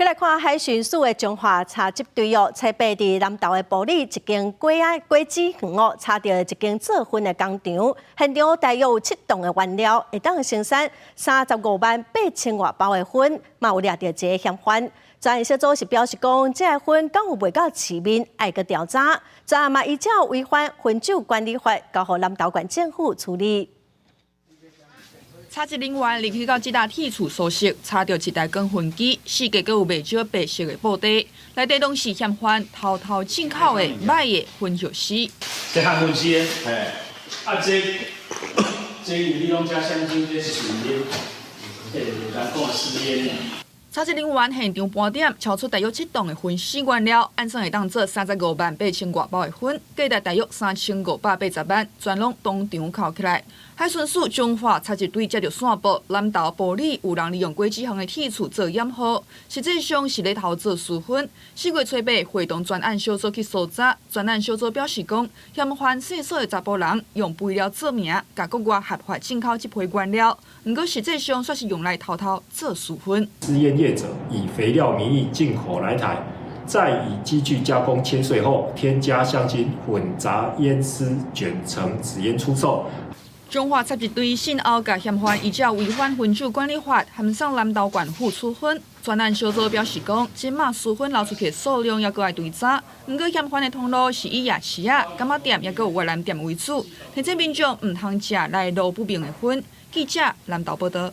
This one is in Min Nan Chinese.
來看海巡署的彰化查緝隊哦，初八佇南投的埔里一間果仔果子園哦，查著一間做薰的工廠，現場大約有7噸的原料，會當生產35萬8千外包的薰，嘛有掠著一个嫌犯。專案小組是表示講，這个薰敢有賣到市面，愛閣調查。專案嘛依照違反薰酒管理法，交予南投縣政府處理。查緝人員入去到這搭鐵厝搜索，查著一台乾薰機，四界閣有袂少白色的布袋，內底攏是嫌犯偷偷進口的䆀的薰葉絲。這烘薰絲的，嘿，啊這這因為你攏加香精，這是屬於人講的私煙。查緝人員現場盤點，搜出大約7噸的薰絲原料，按算會當做35萬8千外包的薰，價值大約3580萬，全攏當場扣起來。海巡署彰化查緝隊接著線報，南投埔里有人利用果子園的鐵厝做掩護，實際上是咧偷做私薰。4月初八，會同專案小組去搜查，專案小組表示講，嫌犯姓蘇的查埔人用肥料做名，共國外合法進口這批原料，毋過實際上煞是用來偷偷做私薰。私煙業者以肥料名義進口來台，再以機具加工切碎後，添加香精混雜煙絲捲成紙煙出售。彰化查緝隊訊後，共嫌犯依照違反薰酒管理法，函送南投縣府處分。專案小組表示講，這馬私薰流出去的數量猶閣愛追查，毋過嫌犯的通路是以夜市仔、柑仔店，猶閣有越南店為主，提醒民眾毋通食來路不明的薰。記者南投報導。